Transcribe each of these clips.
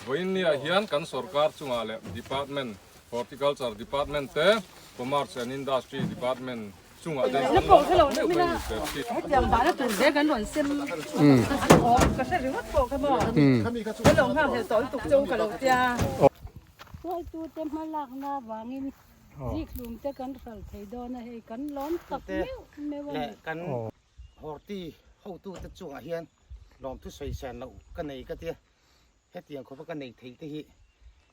Vawiinniah hian kan sorkar chungah leh Department, Horticulture Department te, Commerce and Industry Department chungah te hian kan lawm tak meuh mai a ni Serchhip. Hruaitute hmalakna avangin zikhlum te kan hralh thei dawn a, hei kan lawm tak meuh meuh a ni. Kan Horti hotute chungah hian lawmthu sawisan loh ka nei ka tia, hetiang khawpa ka nei thei te hi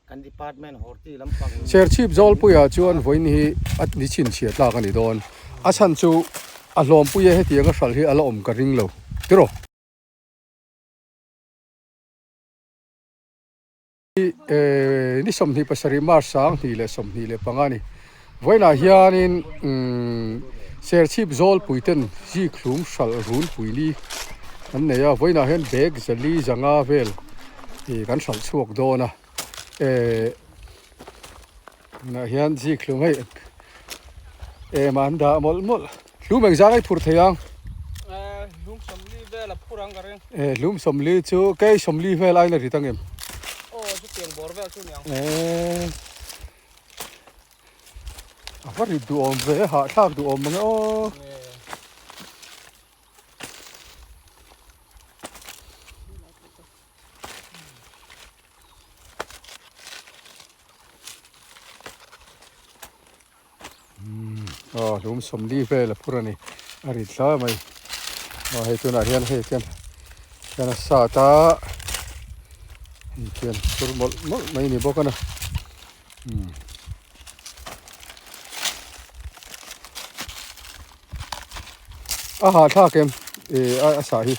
kan department Horti lampang. Serchhip Zawlpuia chuan vawiin hi a ni chhinchhiah tlak a ni dawn, a chhan chu a hlawmpuia hetianga hralh hi a la awm ka ring lo tiraw. Ni 27 March 2025 a ni. Vawiinah hianin Serchhip Zawlpui ten Zikhlum hralh runpui ni an nei a, vawiinah hian bag zali zanga vel kan hralh chhuak dawn a. Tunah hian Zikhlum hei em an dah mawlh mawlh. Hlum engzah ngai phur thei ang? Hlum 40 vel a phur ang ka ring. Hlum 40 chu kei 40 vel aiin a rit ang em? Aw chutiang bawr vel chu ni ang. A va rit duhawm ve, hahthlak duhawm mange aw. Aw hlum 40 vel a phur a ni a rit hlai mai aw hei tunah hian hei khian khian a sat a hei khian phur mawlh mawlh mai a ni bawk a na umm. A hahthlak em ih a sah hi.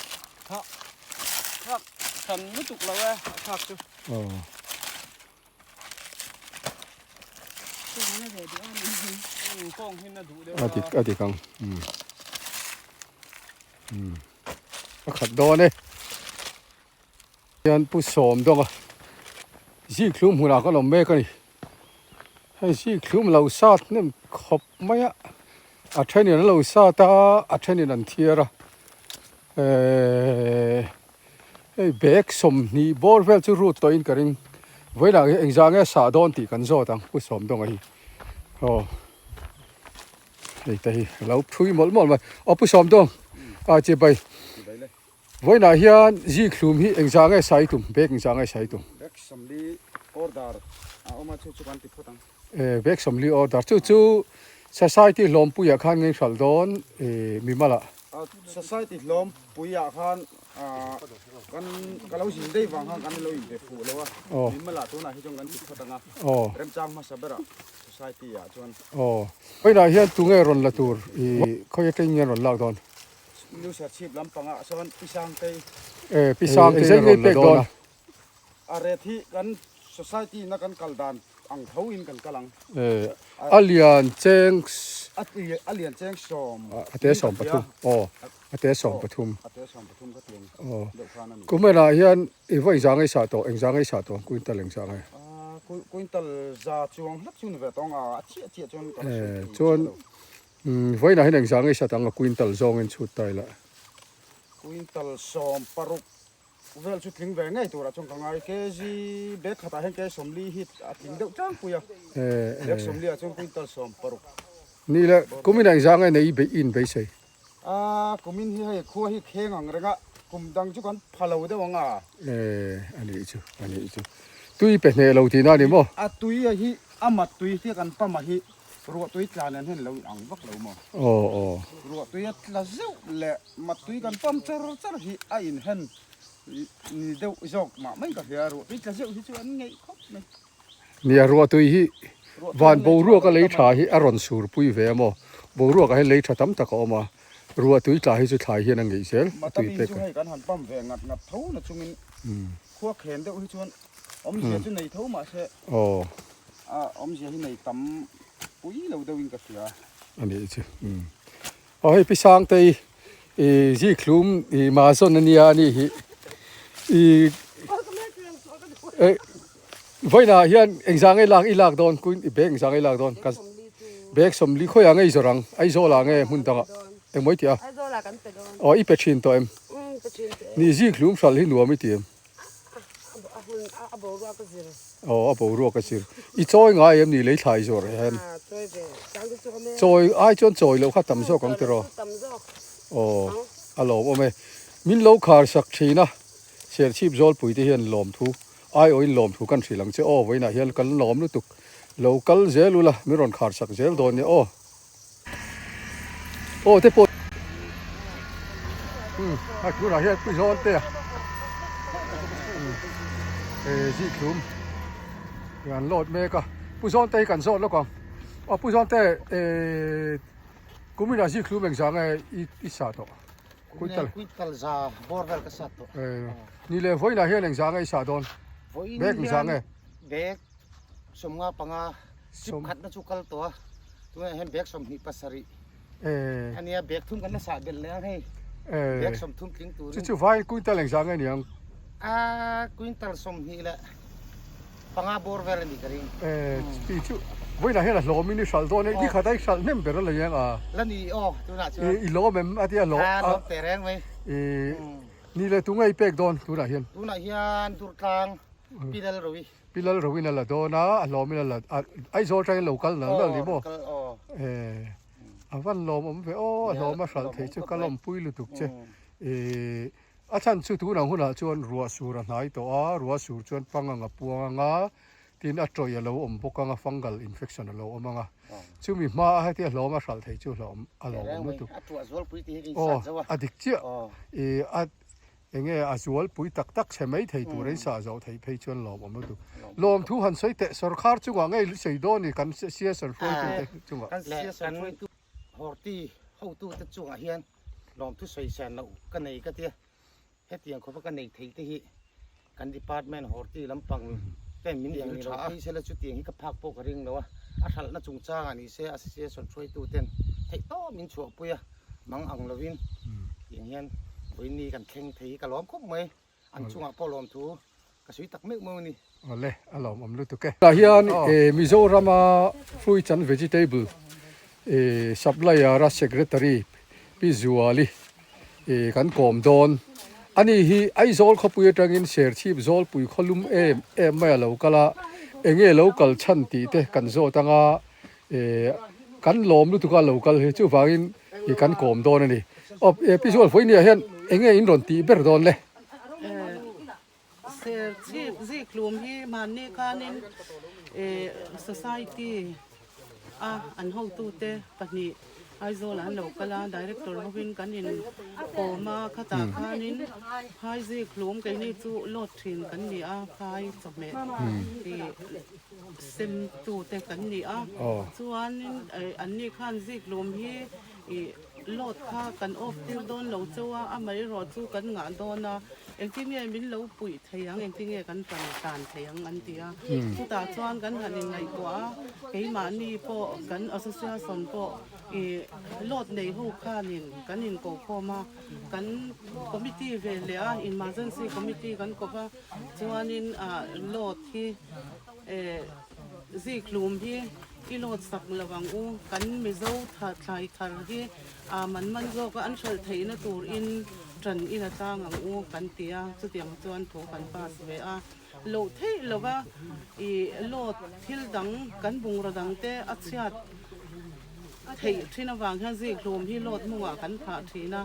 Thlak hran lutuk lo e a thlak chu. Aw. A dik a dik ang umm umm a khat dawn e. Hian pu sawm dawng a zikhlum hmunah kan awm mek a ni. Hei zikhlum lo sat hnem khawp mai a a thenin an lo sat a a thenin an thiar a ehh hei bag 20 bawr vel chu rut tawhin ka ring vawiinah hian engzah nge sah dawn tih kan zawt ang pu sawm dawnga hi aw hei te hi a lo thui mawlh mawlh mai aw pu sawm dawng a chibai Vawiinah hian zikhlum hi engzah nge sai tum, bag engzah nge sai tum? Bag 40 order a awm a, chu chu kan ti phawt ang. Eh, bag 40 order, chu chu society hlawmpuiah khan nge hralh dawn eh mimal ah? Society hlawmpuiah khan kan ka lo zin daih vang khan kan lo inbe fuh lo a, mimal ah tunah hi chuan kan ti phawt ang a, remchang hmasa berah society ah chuan. Aw, vawiinah hian tunge rawn la tur i khawi atangin nge rawn lak dawn? New Serchhip lampangah sawn Pi Sangtei Eh, Pi Sangtei a rawn la dawn a. A ret hi kan society na kan kal dan ang tho in kan kal ang. Eh, a lian cheng A lian cheng sawm A te 13. Aw, a te 13. A te 13 ka tiang deuh khan a ni. Kumenah hian i vawi engzah nge i sah tawh, engzah nge i sah tawh, quintal engzah nge? Quintal za chuang hlek chu ni ve tawng a, a chiah chiah chuan ka la sawi thei chiah lo. Umm vawiinah hian engzah nge i sat ang a quintal zawngin chhut ta ila. Quintal 16 vel chu tling ve ngei turah chuan ka ngai. Kg bag khatah hian kg 40 hi a tling deuh tlangpui a. Bag 40 ah chuan quintal 16. Ni le, kumin ah engzah nge nei i in beisei? A, kumin hi hei khua hi kheng ang reng a, kum dang chu kan pha lo deuh ang a. E, a nih chu, a nih chu. Tui pe hneh lo tihna a ni maw? A tui a hi, a mat tui hi kan pam a hi. Ruah tui tla nen hian lo in ang vak lo maw? Aw aw. Ruah tui a tla zeuh leh mat tui kan pam char char hi a in hen ni deuh zawk mah mai ka hria. Ruah tui tla zeuh hi chu an ngeih khawp mai. Nia ruah tui hi van boruak a lei tha hi a rawn sur pui ve a maw? Boruak ah hian lei tha tam tak a awm a, ruah tui tla hi chu thlai hian a ngeih zel a tui pek a. Matamin chu hei kan han pam ve ngat ngat tho na chungin khua khen deuh hi chuan awmzia chu nei tho mahse. Aw. A awmzia hi nei tam pui lo deuhin ka hria. A nih chu. Umm. Aw hei Pi Sangtei i zikhlum i Mazawn a nia a nih hi. I eh vawiinah hian engzah nge lak i lak dawn kuin i bag engzah nge i lak dawn ka bag 40 khawiah nge i zawrh ang Aizawlah nge hmun dangah engmaw i tih a? Aizawlah kan pe dawn. Aw i pe thin tawh em? Umm pe thin tawh em. Ni zikhlum hralh hi nuam i ti em? A hun a. boruak a zir. Aw a boruak a zir. I chawi ngai em ni lei thlai zawrh hian? Aa chawi ve. Chang te chu awm e. Chawi ai chuan chawi loh kha tam zawk ang tiraw? Chawi loh chu tam zawk. Aw a lawmawm e. Min lo khar sak thin a, Serchhip Zawlpui te hian lawmthu aiawhin lawmthu kan hrilh ang che aw vawiinah hian kan lawm lutuk. Lo kal zel ula min rawn khar sak zel dawn nia aw. Aw te pawh umm a tunah hian pu zawn te a umm eh zikhlum an load mek a pu zawn te hi kan zawt lawk ang aw pu zawn te eh kuminah zikhlum engzah nge i i sah tawh kuital kuital za bawr vel ka sat tawh eh ni leh vawiinah hian engzah nge i sah dawn bag engzah nge bag 55 Chip khatna chu kal tawh a, tunah hian bag 27 a nia, bag thum kan la sah belh leh ang hei, bag 30 tling turin. Chu chu vai quintal engzah nge niang? A quintal 25 bawr vel a nih ka ring. Pi chu vawiinah hian a hlawmin i hralh dawn e, ni khat a i hralh hnem ber a la niang a. La ni aw tunah chuan. I lawm em a tia lawm. A lawm teh reng mai. Ni leh tunge i pek dawn tunah hian? Tunah hian Durtlang Pi Lalrovi. Pi Lalroin a la dawn a, a hlawmin a la a Aizawl atangin lo kal nal nal ni maw? Eh a van lawmawm ve aw, a hlawm a hralh theih chu ka lawmpui lutuk che. Eh a chhan chu tunang hunah chuan ruah sur a hnai tawh a, ruah sur chuan pangang a puang ang a, tin a tawih a lo awm bawk ang a, fungal infection a lo awm ang a. Chumi hma a hetia hlawm a hralh theih chu hlawm a lawmawm lutuk. Aw a dik chiah. Eh a Enge a zualpui tak tak chhe mai thei tur in sah zawh theih phei chuan lawm awm lutuk. Lawmthu han sawi teh sawrkhar chungah ngei sawi dawn ni kan siasar hruaitute chungah. Kan siasar hruaitu Horti hotute chungah hian lawmthu sawi san loh ka nei ka tia. Hetiang khawpa ka nei thei te hi kan department Horti lampang ten min vil tha a. Phei sela chutiang hi ka phak pawh ka ring lo a. A hralhna chungchangah ni se a siasar hruaitu ten theihtawp min chhuahpui a. Mang ang lovin tiang hian vawiin kan thleng thei hi ka lawm khawp mai, an chungah pawh lawmthu ka sawi tak meuh meuh a ni. Awle, a lawmawm lutuk e. Tah hian Mizorama Fruits and Vegetable Supplier a Secretary Pi Zuali kan kawm dawn. Ani hi Aizawl khawpui atangin Serchhip Zawlpui khawlum em em mai a lo kal a, enge lo kal chhan tih te kan zawt anga Kan lawm lutuk a lo kal hi chuvangin i kan kawm dawn a ni. Aw Pi Zual Vawinia hian eng nge in rawn tih ber dawn le? Serchhip zikhlum hi mahni khanin society a an hotute pahnih Aizawl ah an lo kal a, director hovin kan in kawm a, khatah khanin phai zikhlum keini chu load thin kan ni a, phai chawhmeh tih sem tute kan ni a chuanin anni khan ziklum hi ih load kha kan off tir dawn lo chauh a amaherawh chu kan ngah dawn a engtin nge min lo puih thei ang engtin nge kan tan tan thei ang an ti a chutah chuan kan han inngaihtuah a keimahni pawh kan association pawh ih load nei ho khanin kan inkohkhawm a kan committee ve leh a emergency committee kan kawp a. Chuanin ah load hi eh zikhlum hi i load sak lo ang u, kan Mizo thlai thar hi ah man man zawk a an hralh theihna tur in ṭan i la tlang ang u kan ti a, chutiang chuan thu kan pass ve a. Loh theih lova ih load thil dang kan bungraw dang te a chhiat Theih thin avang hian zikhlum hi load mungah kan phah thin a,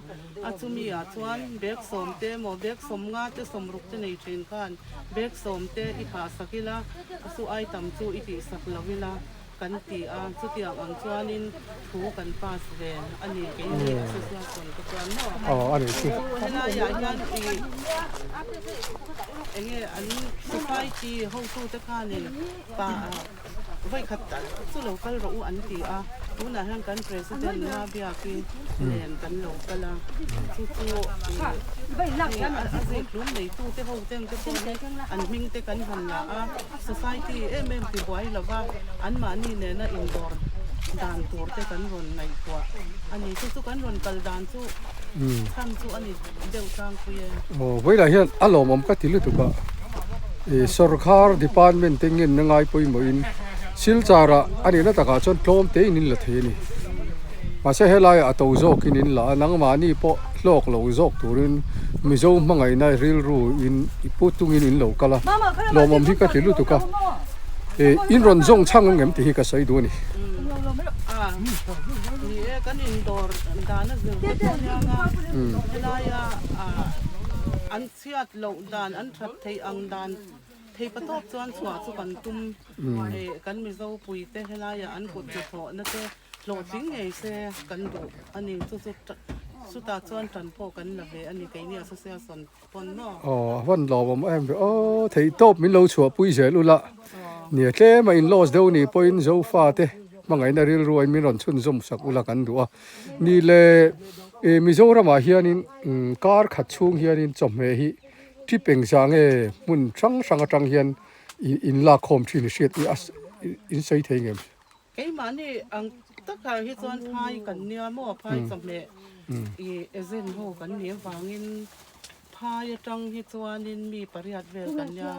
a chumi ah chuan bag sawm te emaw bag 50 te 60 te nei thin khan bag sawm te i phah sak ila a su ai tam chu i tih sak lo ila kan ti a, chutiang ang chuanin thu kan pass ve a ni keini association te chuan maw chu helaiah hian i enge an society hotute khanin pa Vawikhat tal chu lo kal rawh u an ti a, tunah hian kan President Mabiaki nen kan lo kal a, chu chu ih a zikhlum neitute ho ten te pawh hi an hming te kan han la a, society em em ti buai lova anmahni nena indawr dan tur te kan rawn ngaihtuah a ni. Chu chu kan rawn kal dan chu chhan chu a ni deuh tlangpui e. Aw vawilah hian a lawmawm ka ti lutuk a. Ih sorkar department te ngenna ngai pawimawhin Silchar ah a nihna takah chuan tlawm te in in la thei a ni. Mahse helaiah a to zawkin in la a, nangmahni pawh hlawk lo zawk turin Mizo hmangaihna rilru in i pu tungin in lo kal a, lawmawm hi ka ti lutuk a, eh in rawn zawng chhang ang em tih hi ka sawi duh a ni. Ni e, kan indawr dan a zir te pawh nia nga, helaia an chhiat loh dan, an that theih ang dan thei patawp chuan chhuah chu kan tum, eh kan Mizo puite helaia an kut hnathawhna te Hlawhtling ngei se kan duh a ni. Chu chu chutah chuan tan pawh kan la ve a ni keini association pawn maw? Aw a van lawmawm em ve aw theih tawp min lo chhuahpui zel ula nia tlem a in loss deuh ni pawhin Zofa te hmangaihna rilru a in min rawn chhunzawm sak ula kan duh a ni le ih Mizoramah hianin kar khat chhung hianin chawhmeh hi trip engzah nge hmun hrang hrang atang hian in lak khawm thin i hriat in sawi thei ngem? Keimahni ang takah hi chuan phai kan nia maw, phai chawhmeh i agent ho kan nih avangin phai atang hi chuanin mi pariat vel kan nia,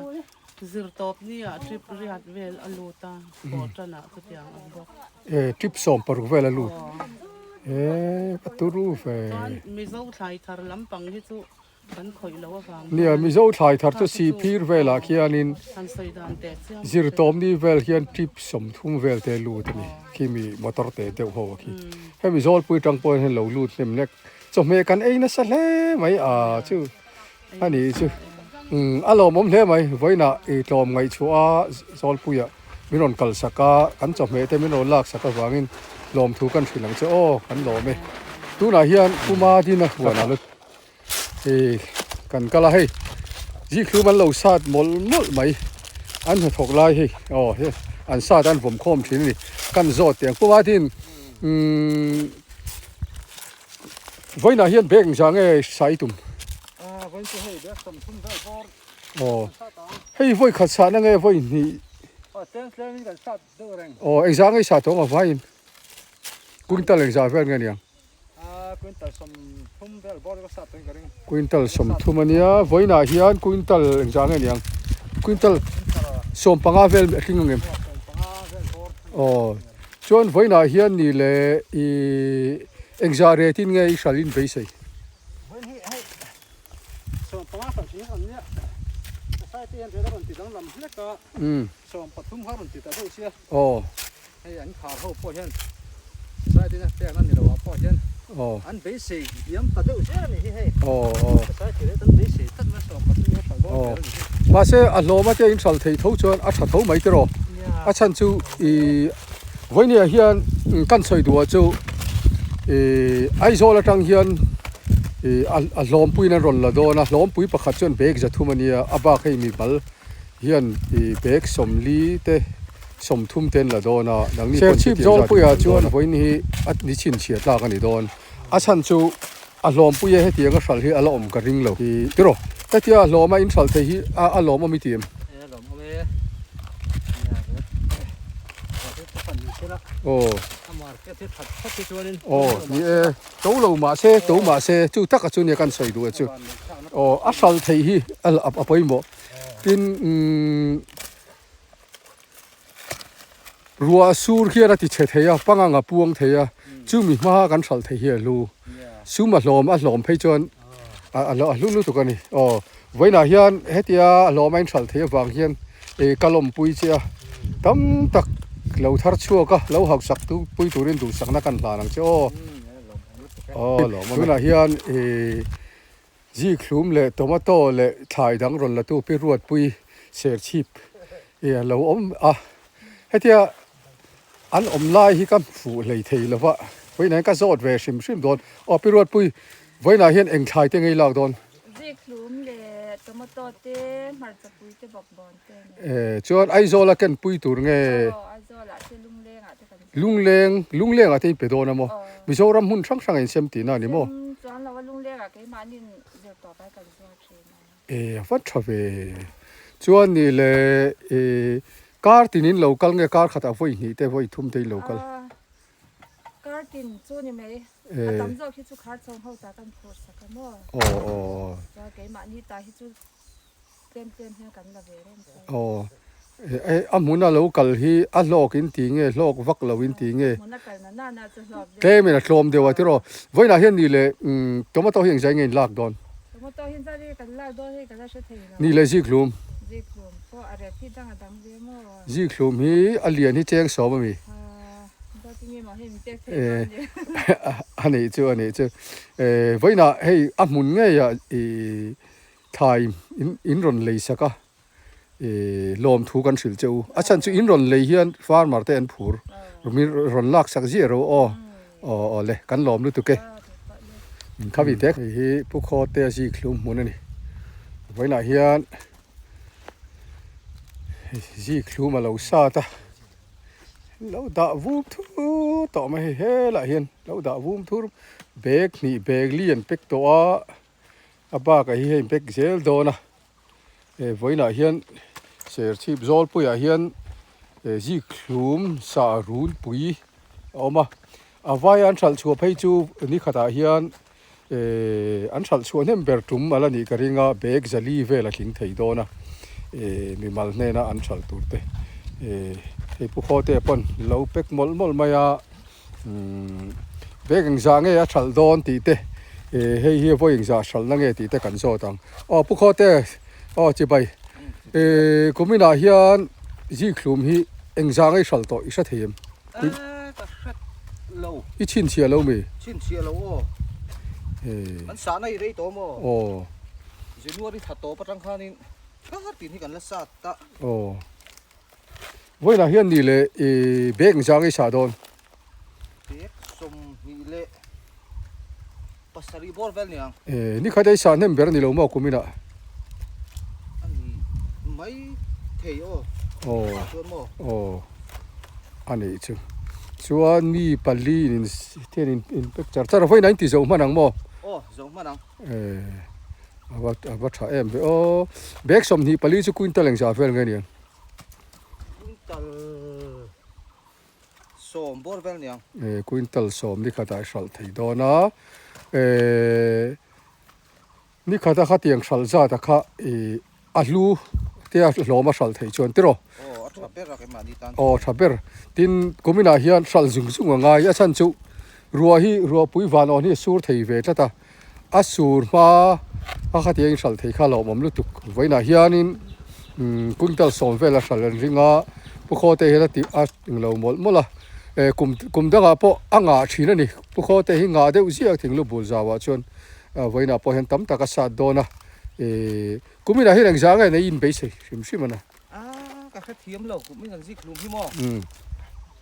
zirtawp nia trip riat vel a lut a, pawh tanah chutiang ang bawk. E trip 16 vel a lut. E ka turu ve. Chuan Mizo thlai thar lampang hi chu Kan khawih loh avang hian. Nia, Mizo thlai thar chu Sihphir velah khianin zirtawmni vel hian trip 30 vel te lut a ni. Khi mi motor te deuh ho a khi. Hemi Zawlpui tang pawh hian lo lut hnem hlek. Chawhmeh kan ei nasa hle mai a chu a nih chu. Umm a lawmawm hle mai. Vawiinah i tlawm ngaihchhuah a Zawlpuiah min rawn kal sak a, kan chawhmeh te min rawn lak sak avangin lawmthu kan hrilh ang che aw, kan lawm e. Tunah hian Puma Dina huan a la. Hei kan kal a hei zikhlum an lo sat mawlh mawlh mai an hnathawk lai hei aw he an sat an vawm khawm thin a ni kan zawt teh ang pawh a tin umm vawiinah hian bag engzah nge sai tum aw hei vawi khat sahna nge vawi hnih aw engzah nge i sah tawh ang a vaiin quintal engzah vel nge niang. Quintal 30 a nia vawiinah hian quintal engzah nge niang quintal 15 vel a tling ang em aw chuan vawiinah hian ni leh ih engzah rate in nge i hral in beisei. Aw. Hei an khar ho pawh hian society na pek na ni lo ah pawh hian an beisei diam ta deuh zel a nih hi hei. Aw aw. Society rate an beisei tlat mai 13 hi a hralh dawn zel a nih hi. Mahse a hlawm a te in hralh theih tho chuan a tha tho mai tiraw. A chhan chu ih vawinia hian kan sawi duh ah chu ih Aizawl atang hian ih a hlawmpuiin an rawn la dawn a hlawmpui pakhat chuan bag 300 a nia a bak hei mi bal hian ih bag 40 te 30 te an la dawn a, nangni pawn chutiang zat Zawlpuia chuan vawiin hi a ni chhinchhiah tlak a ni dawn. A chhan chu a hlawmpuia hetiang a hralh hi a la awm ka ring lo. Tiraw, hetia a hlawma in hralh thei hi a lawmawm i ti em? Aw. Aw, ni e, to lo mah se, to mah se, chu taka chu nia kan sawi duh e chu. Aw, a hralh theih hi a pawimawh. Tin, umm. Ruah sur hian a ti chhe thei a, pangang a puang thei a, chumi hma kan hralh thei hi a hlu. Sum a hlawm a hlawm phei chuan a hlu lutuk a ni. Aw, vawiinah hian hetia a hlawm a inhralh theih avang hian ih ka lawmpui che a, tam tak lo thar chhuak a, lo hausak pui turin duhsakna kan hlan ang che aw. Aw, tunah hian ih. Zikhlum leh tomato leh thlai dang rawn la tu pi Ruatpui Serchhip i a lo awm a, hetia an awm lai hi ka fuh hlei thei lo va, vawiinah hian ka zawt ve hrim hrim dawn. Aw pi Ruatpui, vawiinah hian eng thlai te ngei lak dawn? Zikhlum leh tomato te, hmarchapui te bawkbawn te a ni. E, chuan Aizawla kenpui tur nge? Aw, Aizawlah te Lunglengah te kan Lungleng, Lunglengah te in pe dawn a maw? Mizoram hmun hrang hrangah in sem tihna a ni maw? Sem chuan lo a, Lunglengah keimahnin zir tawp ai kan zuar thin a. E, a va tha ve. Chuan ni le, e, kar tin in lo kal nge kar khatah vawi hnih te vawi thum te in lo kal? Kar tin chu ni mai. A tam zawk hi chu khar chhawng ho ta kan phur sak a maw? Aw, aw. Chuan keimahni ta hi chu tlem tlem hian kan la ve reng tho. Aw. A hmuna lo kal hi a hlawk in ti nge hlawk vak lo in ti nge tlemin a tlawm deuh a tiraw vawiinah hian ni leh tomato hi engzai nge in lak dawn ni leh zikhlum zikhlum hi a lian hi cheng sawm a mi a nih chu a nih chu vawiinah hei a hmun ngeiah ih thlai in rawn lei sak a. Lawmthu kan hrilh che u. A chhan chu in rawn lei hian farmer te an phur min rawn lak sak ziah ro aw. Aw aw le kan lawm lutuk e. Min khawi tek. Hei hi Pu Khawte a zik hlum hmun a ni. Vawiinah hian zik hlum a lo sat a. Lo dah vum thur tawh mai hei helaiah hian lo dah vum thur bag hnih bag li an pack tawh a. A bakah hi hei an pack zel dawn a. He vawiinah hian serchhip zawlpuiah hian zikhlum sa runpui a awm a a vai an hralh chhuah phei chu ni khatah hian ehh an hralh chhuah hnem ber tum ala nih ka ring a bag zali vel a tling thei dawn a ehh mimal hnena an hralh tur te ehh hei pu khawte pawn lo pack mawlh mawlh mai a. Umm bag engzah nge a hralh dawn tih te eh hei hi vawi engzah hralhna nge tih te kan zawt ang aw pu khawte aw chibai eh kuminah hian zikhlum hi engzah nge i hralh tawh i hre thei em Eh ka hre lo i chhinchhiah lo mi chhinchhiah lo aw eh kan sahna i rei tawh maw aw January thla tawp atang khanin kar tin hi kan la sat ta aw Vawiinah hian ni leh i bag zang i sah dawn. Bag 27 leh bawr vel ni ang. Eh, ni khat ei sah hnem ber a ni lo maw kuminah? A ni mai thei aw. Aw. Ah chuan maw? Aw. A nih chu. Chuan mi pali in hian in in pack char char a, vawiinah in ti zo hman ang maw? Aw, zo hman ang. Eh, a va a va tha em ve aw. Bag 24 chu quintal engzah vel nge niang? Quintal sawm bawr vel niang. Eh quintal sawm ni khatah i hralh thei dawn a, eh ni khata khatiang hralh zat a kha ih a hlu te a hlawm a hralh theih chuan tiraw? Aw a tha ber a keimahni tan. Aw tha ber, tin kuminah hian hralh zung zung a ngai a chhan chu ruah hi ruahpui van awn hi a sur thei ve tlat a. A sur hma a khatiang in hralh thei kha hlauhawm lutuk. Vawiinah hianin quintal sawm vel a hralh an ring a, Pu Khawte hian a ti a englo mawlh mawlh a, eh kum kum dangah pawh a ngah thin a ni. Pu Khawte hi ngah deuh ziak thinglu bul zauah chuan vawiinah pawh hian tam tak a sat dawn a, eh kuminah hian engzah nge nei in beisei hrim hrim a na. A ka hrethiam lo kum in kan zik hlum hi maw?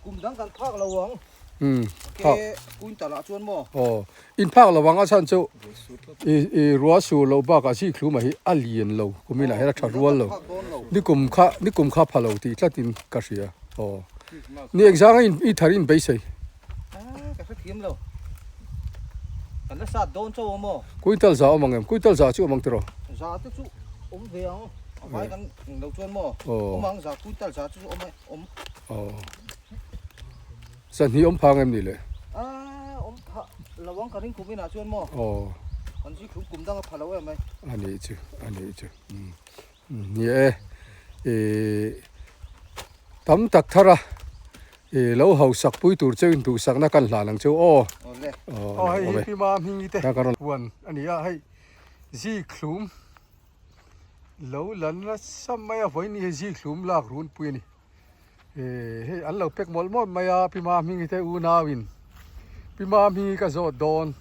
Kum dang kan phak lo ang. Umm phak. Quintal ah chuan maw? Aw in phak lo ang a chhan chu i i ruah sur loh bakah zikhlum ah hi a lian lo kumin ah hian a tha rual lo nikum kha nikum kha pha lo tih tlat in ka hria aw ni engzang a in i thar in beisei. Ah ka hrethiam lo kan la sat dawn chauh ang maw? Quintal za awm ang em? Quintal za chu awm ang tiraw? Za te chu awm ve ang a vai kan eng lo chuan maw? Awm ang za quintal za chu awm e awm. Aw. Zahnih awm phang em ni le? Aaa awm phah lo ang ka ring kum inah chuan maw? Aw. Kan zui thlum kum dang a pha lo em mai. A nih chu, a nih chu. Ni e, ih tam tak thar a, ih lo hausak pui tur cheu in duhsakna kan hlan ang cheu aw. Aw le. Aw hei hi Pi Mahmingi te huan a ni a, hei zikhlum lo la nasa mai a, vawiin hi zikhlum lak runpui a ni. Ehh hei an lo pack mawlh mawlh mai a Pi Mahmingi te unau in Pi Mahmingi ka zawt dawn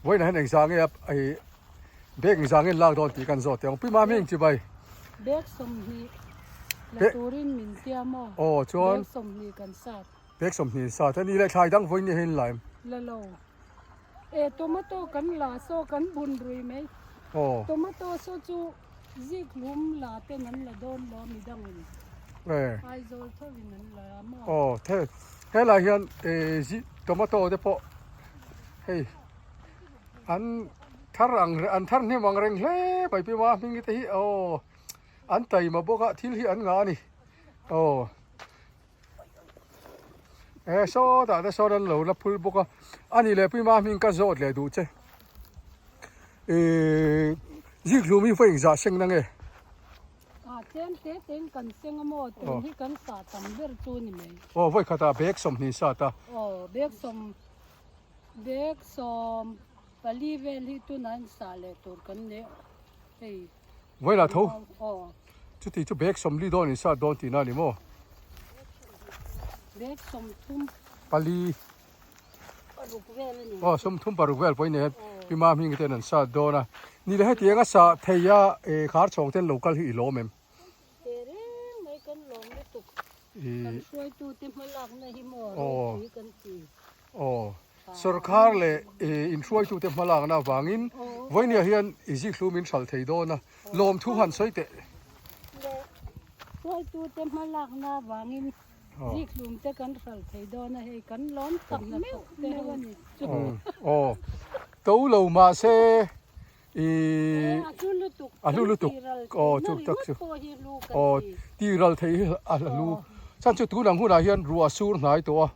vawiinah hian engzah nge a ih bag engzah nge an lak dawn tih kan zawt teh ang Pi Mahming chibai. Bag 20 la turin min tia maw? Aw chuan Bag 20 kan sat. Bag 20 an sat a ni leh thlai dang vawiin ni hian la em? La lo. E tomato kan la saw kan bun rui mai. Aw. Tomato saw chu Zikhlum la ten an la dawn lo midangin Aizawl thovin an la a maw? Aw the helai hian eh tomato te pawh hei an thar ang an thar hnem ang reng hle mai pi ma hming te hi aw an taima bawk a thil hi an ngah a ni aw eh sawtah te sawn an lo la phul bawk a ani leh pi ma hming ka zawt leh duh che. Ehh zikhlum hi vawi engzah seng na nge? tlem te tein kan seng a maw tun hi kan sah tam ber chu ni mai. Aw vawi khatah bag 20 sat a. Aw bag 14 vel hi tunah an sah leh tur kan nei hei. Vawilah tho. Chuti chu bag 40 dawn in sat dawn tihna a ni maw? Bag 30. Pali. Paruk vel a ni. Aw 36 vel pawhin nei Pi Ma hming ten an sat dawn a. Ni le hetiang a sah thei a khar chhawng ten lo kal hi i lawm em? Teh reng mai kan lawm lutuk. Kan hruaitute hmalakna hi maw ropui kan ti. Aw sorkar leh inhruaitute hmalakna avangin vawinia hian i zikhlum in hralh thei dawn a, lawmthu han sawi teh. Leh hruaitute hmalakna avangin zikhlum te kan hralh thei dawn a, hei kan lawm tak meuh meuh a ni chu. Aw to lo mahse i a hlu lutuk aw chu tak chu aw ti ral thei hi a hlu chhan chu tun ang hunah hian ruah sur hnai tawh a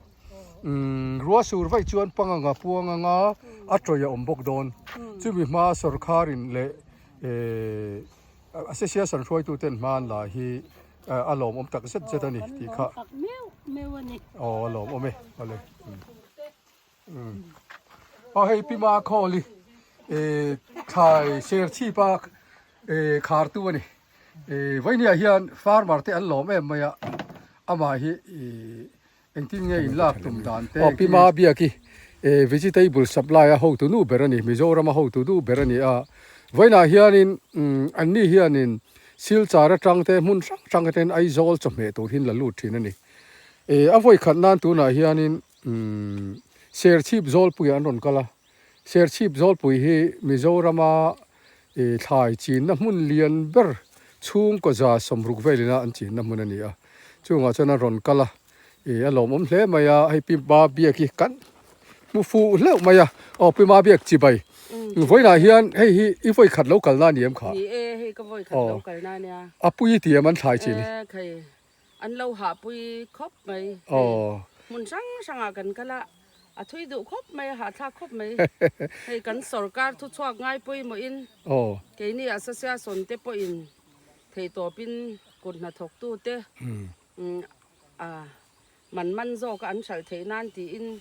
umm ruah sur vaih chuan panganga puang anga a tawih a awm bawk dawn chumi hma sorkar in leh ehh association hruaitu ten hma an la hi a lawmawm tak zet zet a ni tih kha aw a lawmawm e awle. Aw hei Pi Ma Khawli thlai serchhip a khar tu a ni. Vawinia hian farmer te an lawm em mai a, amah hi engtin nge in lak tum dan te. Aw Pi Ma Biaki vegetable supply a hotu nu ber a ni, Mizoram a hotu nu ber a ni a. Vawiinah hianin anni hianin Silchar atang te hmun hrang hrang aten Aizawl chawhmeh tur hi an la lut thin a ni. A vawikhat nan tunah hianin Umm Serchhip Zawlpuiah an rawn kal a, Serchhip Zawlpui hi Mizorama ih thlai chinna hmun lian ber chhungkaw 160 velina an chinna hmun a ni a, chungah chuan an rawn kal a, ih a lawmawm hle mai a, hei Pi Ma Biak hi kan hmu fuh hleuh mai a, aw Pi Ma Biak chibai vawiinah hian hei hi i vawi khat lo kalna a ni em kha? Ni e, hei ka vawi khat lo kalna a nia. A pui ti em an thlai chin hi? E khai. An lo hahpui khawp mai. Hei hmun hrang hrangah kan kal a, a thui duh khawp mai, a hahthlak khawp mai. Hei kan sorkar thuchhuak ngai pawimawhin keini association te pawhin theihtawpin kut hnathawktute a man man zawka an hralh theih nan tiin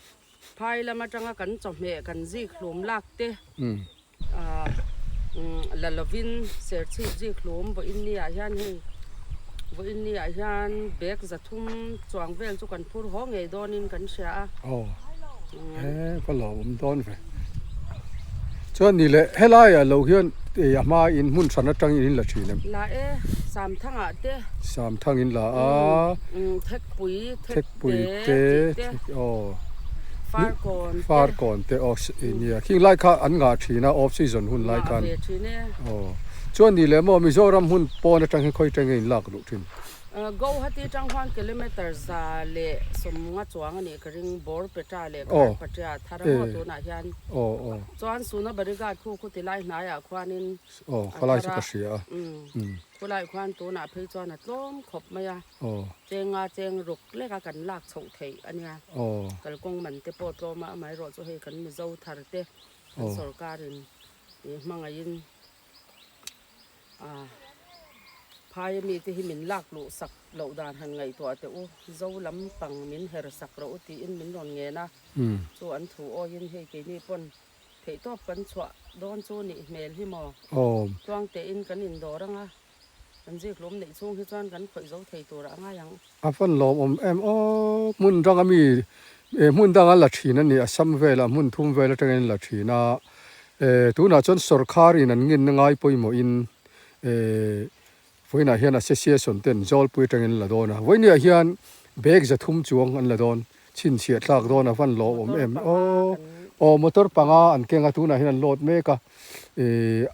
phai lam atanga kan chawhmeh kan zik hlum lak te La lovin serchhip zik hlum vawiin ni ah hian hei vawiin ni ah hian bag 300 chuang vel chu kan phur haw ngei dawnin kan hria a. Aw he ka lo awm dawn ve. Chuan ni leh helai ah lo hian a hma in hmun hran atangin in la thin em? La e, Samthang ah te. Samthang in la a. Thekpui, Thekpui te, tih te. Aw. Farkawn te. Farkawn te aw nia khing lai kha an ngah thin a off season hun lai khan. Ngah ve thin e. Aw chuan ni leh maw Mizoram hmun pawn atang hian khawi tenge in lak duh thin? Guwahati atang huan kilometer 150 chuang a nih ka ring Borpeta leh Kharpatia thar a maw tunah hian. Aw aw. Chuan Sunabarigat khu khu tilai hnaiah khuanin Aw khalai chu ka hria a. Khulai khuan tunah phei chuan a tlawm khawp mai a. Chenga cheng ruk leka kan lak chhoh theih a nia. Kalkawng man te pawh tlawm a, amaherawhchu hei kan Mizo thar te kan sorkarin hmangaihin phai ami te hi min lak luh sak loh dan han ngaihtuah teh u, Zo lam pang min her sak rawh u tiin min rawn ngen a, chu an thu awiin hei keini pawn theihtawp kan chhuah dawn chu nih hmel hi maw? Tluang tein kan indawr ang a. Kan zikhlum neih chhung hi chuan kan khawih zo thei tur a ngai ang. A van lawmawm em aw, hmun danga mi eh hmun danga la thin a ni, Assam velah hmun thum vel atangin la thin a, eh tunah chuan sorkar in an ngenna ngai pawimawhin eh vawiinah hian association ten Zawlpui atangin la dawn a, vawiiniah hian bag 300 chuang an la dawn, chhinchhiah thlak dawn a van lawmawm em aw, aw motor panga an keng a tunah hian an load mek a, eh.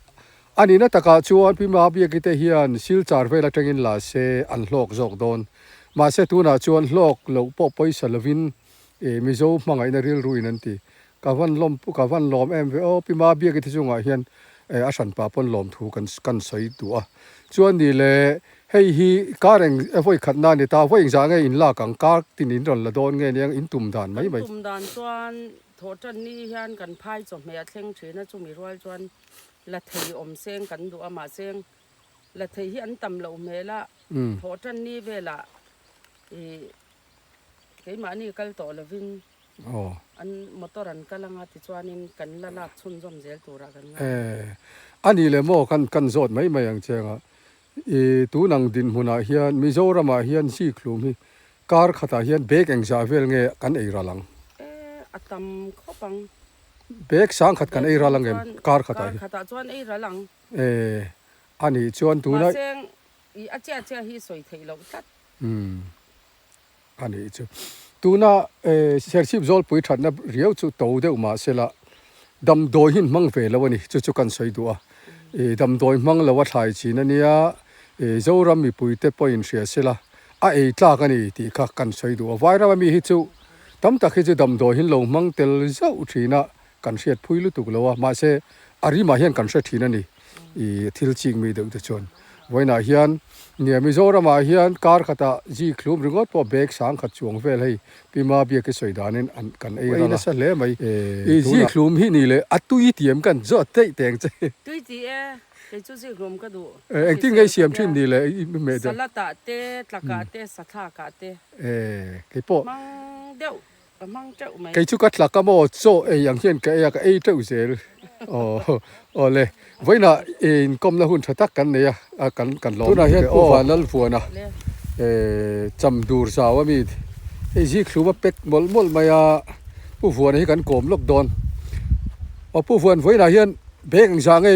A nihna takah chuan Pi Mabiaki te hian Silchar vel atangin la se an hlawk zawk dawn. Mahse tunah chuan hlawk loh pawh pawisa lovin Mizo hmangaihna rilru in an ti. Ka van lawm ka van lawm em ve aw Pi Mabiaki te chungah hian a hranpa pawn lawm thu kan kan sawi duh a. Chuan ni le hei hi kar eng vawi khat na ni ta vawi engzah nge in lak ang kar tin in rawn la dawn nge nia in tum dan mai mai. Kan tum dan chuan thawhtan ni hian kan phai chawhmeh a thleng thin a chumi rual chuan La thei awm seng kan duh a mahse La thei hi an tam loh hmel a, thawhtan ni velah ih keimahni kal tawh lovin an motor an kal anga tichuanin kan la lak chhunzawm zel turah kan ngai. E, a nih leh maw kan kan zawt mai mai ang che anga ih tun ang dinhmunah hian Mizoramah hian zikhlum hi kar khatah hian bag engzah vel nge kan ei ral ang? E, a tam khawp ang. Bag sangkhat kan ei ral ang em kar khatah hi? Kar khatah chuan ei ral ang. E, a nih chuan tuna. Mahse, i a chiah chiah hi sawi theih loh tlat. Umm, a nih chu. Tuna e, Serchhip Zawlpui thatna riau chu to deuh mahsela damdawi hi an hmang ve lo a ni, chu chu kan sawi duh a. E, damdawi hmang lo a thlai chin a nia, e, Zoram mipuite pawhin hria sela a ei tlak a ni tih kha kan sawi duh a. Vairama mi hi chu tam tak hi chu damdawi hi an lo hmang tel zauh thin a, Kan hriat phui lutuk lo a, mahse a rimah hian kan hre thin a ni i thil chik mi deuh te chuan. Vawiinah hian nia Mizoramah hian kar khatah zi thlum ringawt pawh bag sang khat chuang vel hei Pi Ma Biaki sawi danin an kan ei ral a. Nasa hle mai i zi thlum hi ni leh a tui tiam kan zawt daih teng che. Tui ti e, kei chu zi thlum ka duh. Engtin nge i siam thin ni leh i meh deuh? Salad ah te, tlakah te, sathlak ah te. E, kei pawh. Hmang deuh. Ka hmang teuh mai. Kei chu ka tlak a maw chaw ei ang hian ka ei a, ka ei teuh zel. Aw awle vawiinah inkawmna hun tha tak kan nei a, kan kan lawm Tunah hian Pu Vanlalvuana cham dur zau a mi hei zikhlum a pack mawlh mawlh mai a, Pu Vuana hi kan kawm lawk dawn. Aw Pu Vuan vawiinah hian bag engzah nge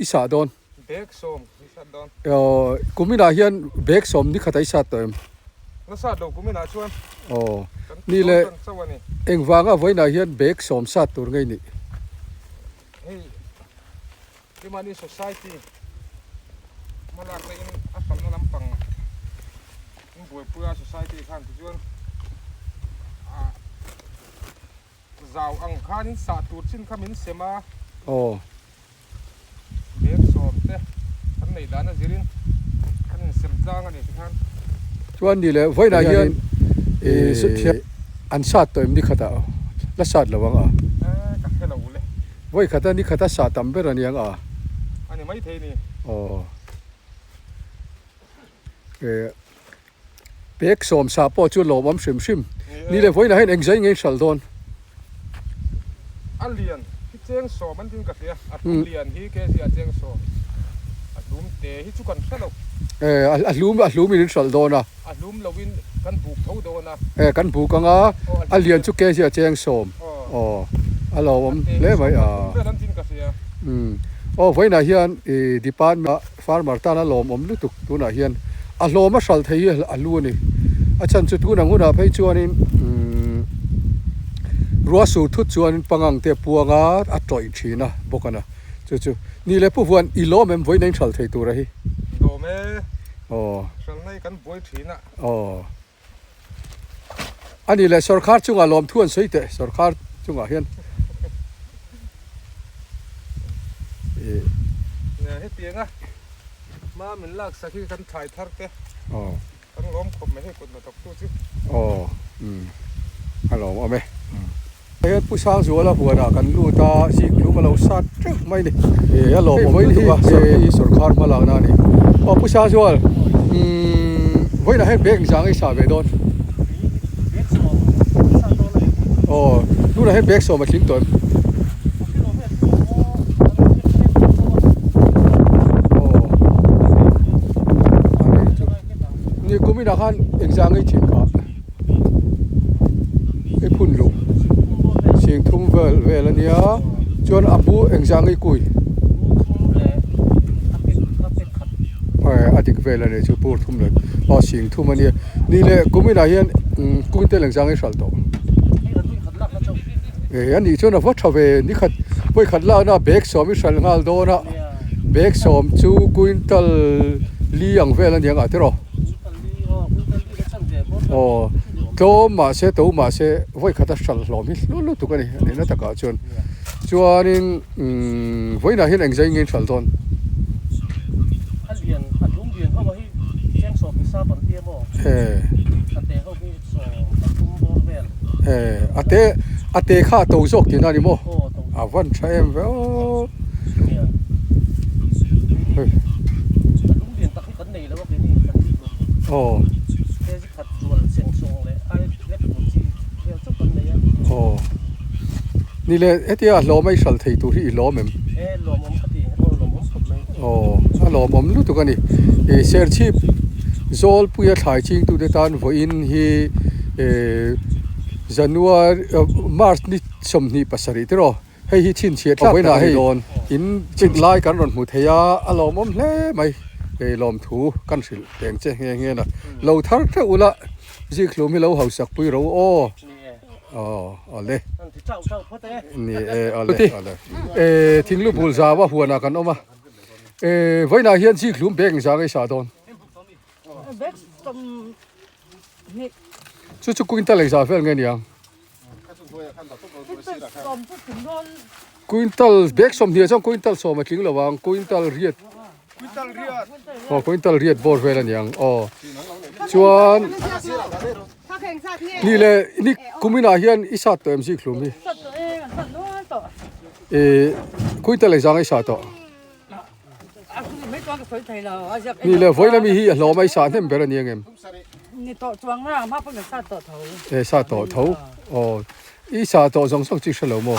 i sah dawn? Bag sawm i sat dawn. Aw kuminah hian bag sawm ni khat a i sat tawh em? Na sat lo kuminah chuan. Aw ni le engvanga vawiinah hian bag sawm sat tur ngei nih? Hei Kimani society hmalak na in a hralhna lampang in buaipui a society khan tichuan ah zau ang khanin sah tur chin kha min sem a. Aw. Bag sawm te kan neih dan a zirin kan insem tlang a ni tikhan. Chuan ni leh vawiinah hian an sat tawh em ni khatah la sat lo ang a? Ka hre lo le. Vawi khata ni khata sah tam ber a ni ang a? A ni maithei ni. Aw. Bag sawm sah pawh chu lawmawm hrim hrim. Ni leh vawiinah hian engzai nge hralh dawn? A lian hi cheng sawm an tin ka hria. A hlum lian hi kg a cheng sawm. A hlum te hi chu kan hre lo. E, a hlum a hlum in hralh dawn a. A hlum lo in kan buk tho dawn a. E, kan buk ang a, a lian chu kg a cheng sawm. Aw, a lawmawm hle mai a. A hlum vel an tin ka hria. Aw, vawiinah hian i department. Farmer tana lawmawm lutuk tunah hian a hlawm a hral thei hi a lu a ni. A chhan chu tun ang hunah phei chuanin umm rua sur thut chuanin pangang te a puang a, a tawih thin a bawk a na. Chu chu ni leh Pu Vuan i lawm em vawiin a inhral thei tura hi? Lawm e. Aw. Hralna hi kan buai thin a. Aw. A ni leh sawrkhar chungah lawmthu an sawi teh sawrkhar chungah hian. Hetianga hma min lak sak hi kan thlai thar te kan lawm khawp mai hei kut hnathawk tu chu. Aw umm a lawmawm e. Hei Pu Sangzuala huanah kan lut a, zikhlum a lo sat teuh mai a ni. He a lawmawm lutuk a, hei sawrkhar hma lakna a ni. Aw Pu Sangzual, umm vawiinah hian bag zang i sah ve dawn? Aw, tunah hian bag sawm a tling tawh em? Aw, ni kuminah khan engzah ngei thin kha? I phun luh sing thum vel vel a nia chuan a bu engzah nge i kui a dik vel a ni chu bur thum leh aw sing thum a nia ni leh kum inah hian kung tel engzah nge i hralh tawh eh a nih chuan a va tha ve nikhat vawikhat lakna bag sawm i hralh nghal dawn a bag sawm chu quintal li ang vel a ni ang ah tiraw. Aw tlawm mahse to mahse vawi khat a hralh hlawm hi hlu lutuk a ni a nihna takah chuan chuanin umm vawiinah hian engzai nge in hralh dawn. Eh a te a te kha a to zawk tihna a ni maw a van tha em ve aw. Aw. Kg khat rual seng sawng leh ai lek tur chi vel chauh kan nei a. Aw. Ni le, hetia a hlawm a i hral thei tur hi i hlawm em? E, lawmawm ka ti, aw lawmawm khawp mai. Aw, a lawmawm lutuk a ni. I Serchhip Zawlpuia thlai chingtute tan vawiin hi January, March ni 27 tiraw? Hei hi chhinchhiah tlak tak a ni dawn. In chik lai kan rawn hmu thei a, a lawmawm hle mai. Hei lawmthu kan hrilh teng che nghe nghe na. Lo thar teuh ula, zikhlum hi lo hausak pui ro aw. Aw, awle. Ni e, awle, awle. E, thinglu bul zau a huanah kan awm a. E, vawiinah hian zikhlum bag engzah nge i sah dawn? Bag 20. Chu chu quintal engzah vel nge niang? Quintal bag 20 chuan quintal 10 a tling lo ang quintal riat aw quintal riat bawr vel a niang aw chuan ni leh ni kuminah hian i sat tawh em zik hlum hi eh quintal engzah nge i sah tawh Ni leh vawiin ami hi a hlawm a i sah hnem ber a ni ang em? Ni tawh chuang na hma pawh kan sah tawh tho. E sah tawh tho. Aw i sah tawh zawng zawng chu i hre lo maw?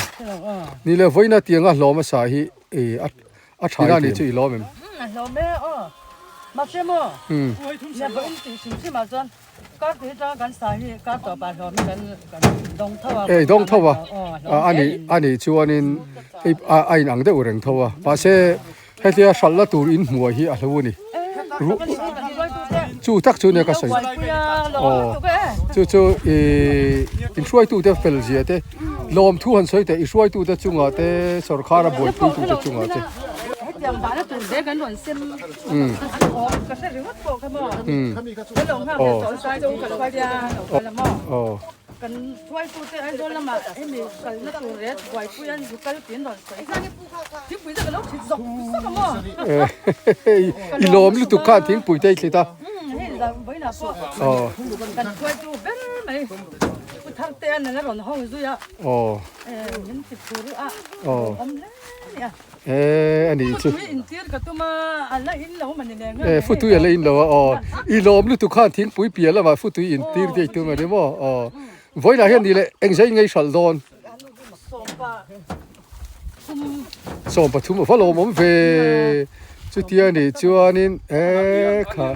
Ni leh vawiin a tianga hlawm a sah hi e a a tha i ni chu i lawm em? A hlawm e aw. Mahse maw? Nia vawiin tih hrim hrim ah chuan kar tih atanga kan sah hi kar tawh pah hlawm hi kan kan dawng tho a. E dawng tho a. A ni a nih chuanin a inang deuh reng tho a. Mahse Hetia hralhna tur in hmuai hi a hlo a ni. Chu tak chu nia ka sawi. Aw chu chu ih in hruaitute fel zia te lawmthu han sawi teh i hruaitute chungah te sawrkhar a buaipuitute chungah te. Aw. Kan hruaitute Aizawl lamah hemi kalna tur ret buaipui an zu kal tiin rawn sawi kha. Thingpui te ka lo thlit zawk zawk a maw? I lawm lutuk khan thingpui te i thlit a. Hei vawiinah pawh kan hruaitu ber mai Pu Thartea'n a la rawn ho zui a. Min ti phur a, lawmawm hle a ni a. E a nih chu. Futui intir ka tum a, a la in lo mani le nge. E futui a la in lo a aw. I lawm lutuk khan thingpui piah lamah futui intir te i tum a ni maw aw. Vawiinah hian ni leh engzai ngei hralh dawn. 13 a va lawmawm ve. Chutia nih chuanin e kha.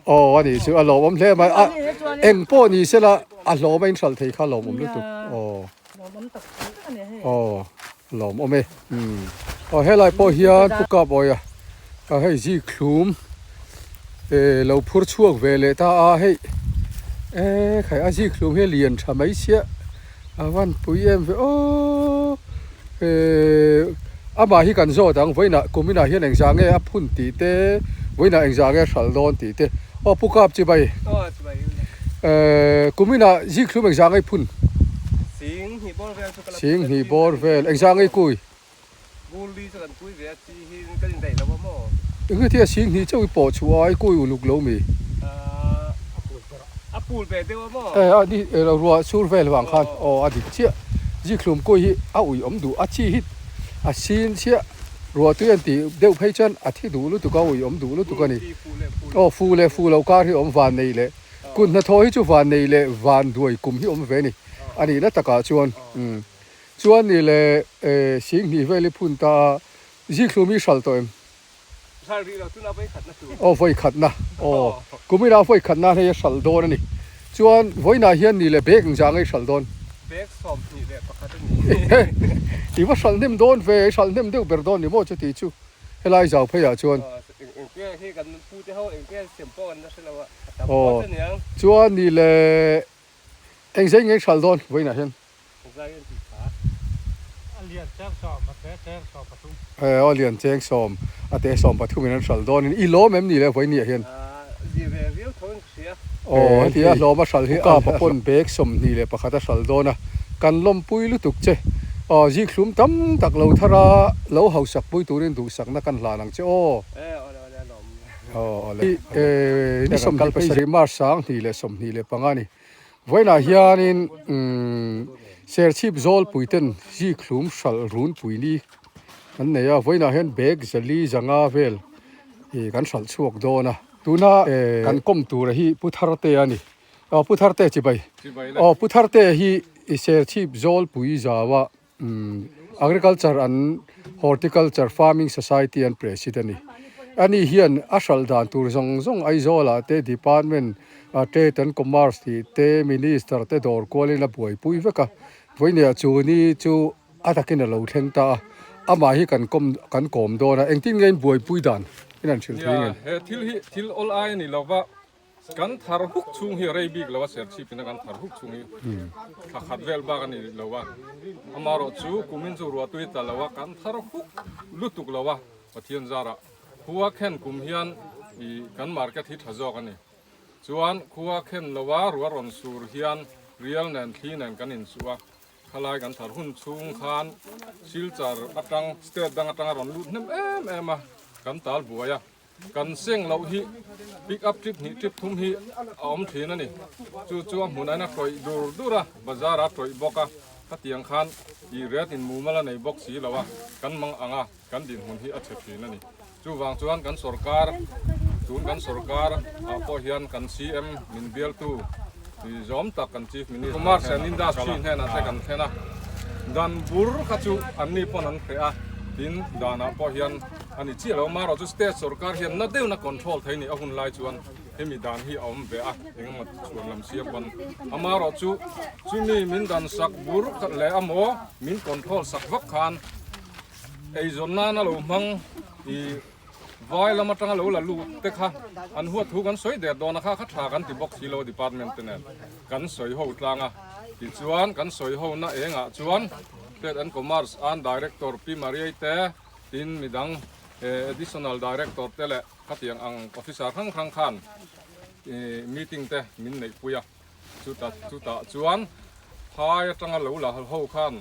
Aw a nih chu a lawmawm hle mai. A eng pawh ni sela a hlawm a inhralh thei kha lawmawm lutuk aw. Aw lawmawm e umm aw helai pawh hian pu kap awia a hei zik thlum eh lo phur chhuak ve leh ta a hei eh khai a zik thlum hi a lian tha mai sia a van pui em ve aw eh amah hi kan zawt ang vawiinah kuminah hian engzah nge a phun tih te vawiinah engzah nge a hralh dawn tih te aw pu kap chi bai. Kuminah zikhlum engzah ngei phun? Sing hnih bawr vel chu ka la Sing hnih bawr vel engzah ngei kui? Gurli chu kan kui ve a chi hi kan indaih lo a maw? Engti thia sing hnih chauh i pawh chhuah a i kui uluk lo mi? A pul ve deuh a maw? E a ni ruah sur vel vang khan aw a dik chiah. Zikhlum kui hi a ui awm duh a chi hi a sin chiah ruah tui an tih deuh phei chuan a thi duh lutuk a ui awm duh lutuk a ni. Aw fu leh fu lo kar hi awm van nei leh kut hnathawh hi chu van nei leh van duai kum hi awm ve a ni. A nihna takah chuan umm chuan ni leh eh sing hnih vel hi phun ta a zikhlum hi hralh tawh em? Hralh rih lo tuna vawi khatna tur. Aw vawi khatna aw kuminah vawi khatna hei a hralh dawn a ni. Chuan vawiinah hian ni leh bag engzah nge i hralh dawn? Bag 21 a ni. I va hralh hnem dawn ve, i hralh hnem deuh ber dawn ni maw chuti chu helai zau pheiah chuan. Aw chuan ni leh engzai nge i hralh dawn vawiinah hian? Aw lian cheng sawm a te 13 in an hralh dawn in i lawm em ni le vawiin ah hian? Aw heti a hlawm a hralh hi a pawn bag 21 a hralh dawn a kan lawmpui lutuk che aw zikhlum tam tak lo thar a lo hausak pui turin duhsakna kan hlan ang che aw. Aw awle ni 27 March 2025 a ni. Vawiinah hianin Serchhip Zawlpui ten zikhlum hralh runpui ni an nei a, vawiinah hian bag zali zanga vel ih kan hralh chhuak dawn a. Tuna kan kawm tura hi Pu Thartea a ni. Aw Pu Thartea chibai. Aw Pu Thartea hi i Serchhip Zawlpui zaua Agriculture and Horticulture Farming Society an President a ni. Ani hian a hralh dan tur zawng zawng Aizawlah te Department Trade and Commerce tih te Minister te dawr kualin a buaipui vek a. Vawinia chu ni chu a takin a lo thleng ta a, amah hi kan kawm kan kawm dawn a, engtin nge in buaipui dan in an hrilh thei nge? He thil hi thil awl ai a ni lo va, kan thar huk chhung hi a rei bik lo a, serchhip ina kan thar huk chhung hi thla khat vel bak a ni lo a, amaherawh chu kumin chu ruahtui ta lo a, kan thar huk lutuk lo a, Pathian zarah khua khen kum hian ih kan market hi tha zawk a ni. Chuan khua khen lo a, ruah rawn sur hian rial nen thli nen kan insuh a. Khalai kan thar hun chhung khan Silchar atang state dang atanga rawn lut hnem em em a, kan tal buai a, kan seng loh hi pick up trip hnih trip thum hi a awm thin a ni. Chu chu a hmun ain a tawih dur dur a, bazar a tawih bawk a, khatiang khan ih ret in mumal a nei bawk si lo a, kan mang ang a. Kan dinhmun hi a chhe thin a ni. Chuvang chuan kan sorkar, tun kan sorkar ah pawh hian kan CM min bialtu zawm tak kan Chief Minister Commerce and Industry hnenah te kan thlen a, dan bur kha chu anni pawn an hreh a, tin danah pawh hian a ni chiah lo. Amaherawh chu state sorkar hian na deuhna control thei ni a hun lai chuan hemi dan hi a awm ve a, engemaw chhuan lam siam pawn. Amaherawh chu chumi min dan sak bur leh amaw min control sak vak khan Eizawn nana lo hmang i vai lam atanga lo la lut te kha an huat thu kan sawi der dawn a kha kha tha kan ti bawk si lo department te nen kan sawi ho tlang a tichuan kan sawi ho na engah chuan Trade and Commerce an Director Pi Mariai te tin midang Additional Director te leh khatiang ang officer hrang hrang khan meeting te min neihpui a. Chutah chutah chuan phai atanga lo la ho khan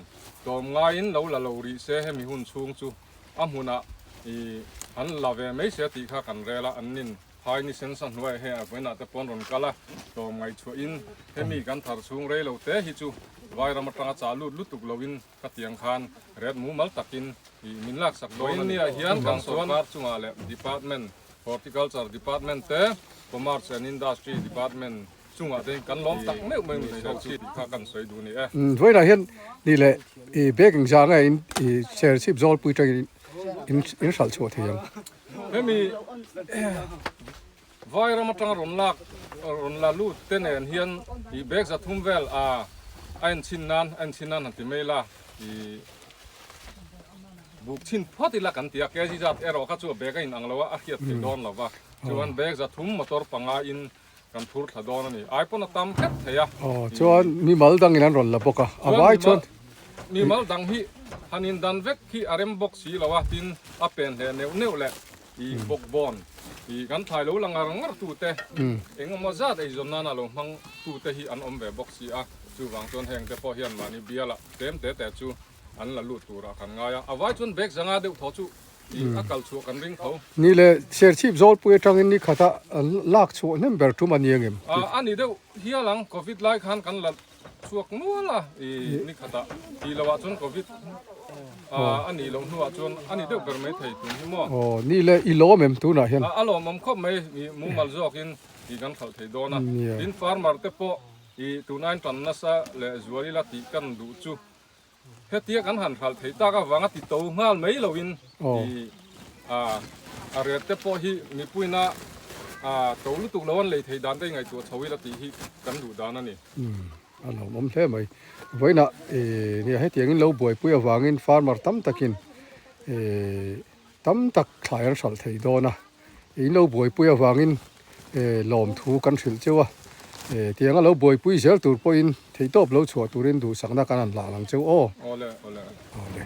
tlawm ngaiin lo la lo rih se hemi hun chhung chu a hmunah ih an la ve mai se tih kha kan rel a, an nin phai ni sen sa hnuaiah heng a vawiinah te pawn rawn kal a, tlawm ngaihchhuahin hemi kan thar chhung rei lo te hi chu vairam atanga chah lut lutuk loin ka tiang khan ret mumal takin ih min laksak dawn a ni. Vawiinniah hian kan sorkar chungah leh department Horticulture department te Commerce and Industry department chungah te kan lawm tak meuh mai ni sawi chi tih kha kan sawi duh ni e. Vawiinah hian ni leh i bag engzah nge in i serchhip zawlpui tangin in in hralh chhuah thei ang. Hemi Vairam atanga rawn lak rawn la lut te nen hian i bag 300 vel a a enchhin nan a enchhin nan han ti mai la i Buk chhin phawt ila kan ti a, kg zat erawh kha chu a bag a inang lo a, a hriat theih dawn lo va. Chuan bag 300 motor panga in kan phur thla dawn a ni. Ai pawn a tam hret thei a. Aw, chuan mimal dang in an rawn la bawk a, a vai chuan. Mimal dang hi han in dan vek hi a rem bawk si lo a, tin a pen hle neuh neuh leh i bawk bawn i kan thlai lo la ngar ngar tu te eng emaw zat eizawn nana lo hmang tu te hi an awm ve bawk si a, chuvang chuan heng te pawh hian mahni bialah tlem te te chu an la lut turah kan ngai a, a vai chuan bag zanga deuh thaw chu ih a kal chhuah kan ring tho. Ni le, Serchhip Zawlpui atangin ni khata lak chhuah hnem ber tum a ni angem? A ni deuh hial ang, Covid lai khan kan la chhuak nual a, ih ni khatah tih loh ah chuan Covid a nih loh hnuah chuan a ni deuh ber mai thei tun hi maw? Aw, ni le, i lawm em tunah hian? A lawmawm khawp mai, ih mumal zawkin ih kan khalh thei dawn a, tin farmer te pawh ih tunain tan nasa leh zual ila tih kan duh chu Hetia kan han hralh theih tak avanga ti to nghal mai loin i a ret te pawh hi mipuina to lutuk lo an lei theih dan te ngaihtuah chho ila tih hi kan duh dan a ni. A lawmawm hle mai. Vawiinah nia hetiangin lo buaipui avangin farmer tam takin tam tak thlai an hralh thei dawn a. In lo buaipui avangin lawmthu kan hrilh cheu a, tianga lo buaipui zel tur pawhin theihtawp lo chhuah turin duhsakna kan han hlah lang cheu aw. Awle awle. Awle.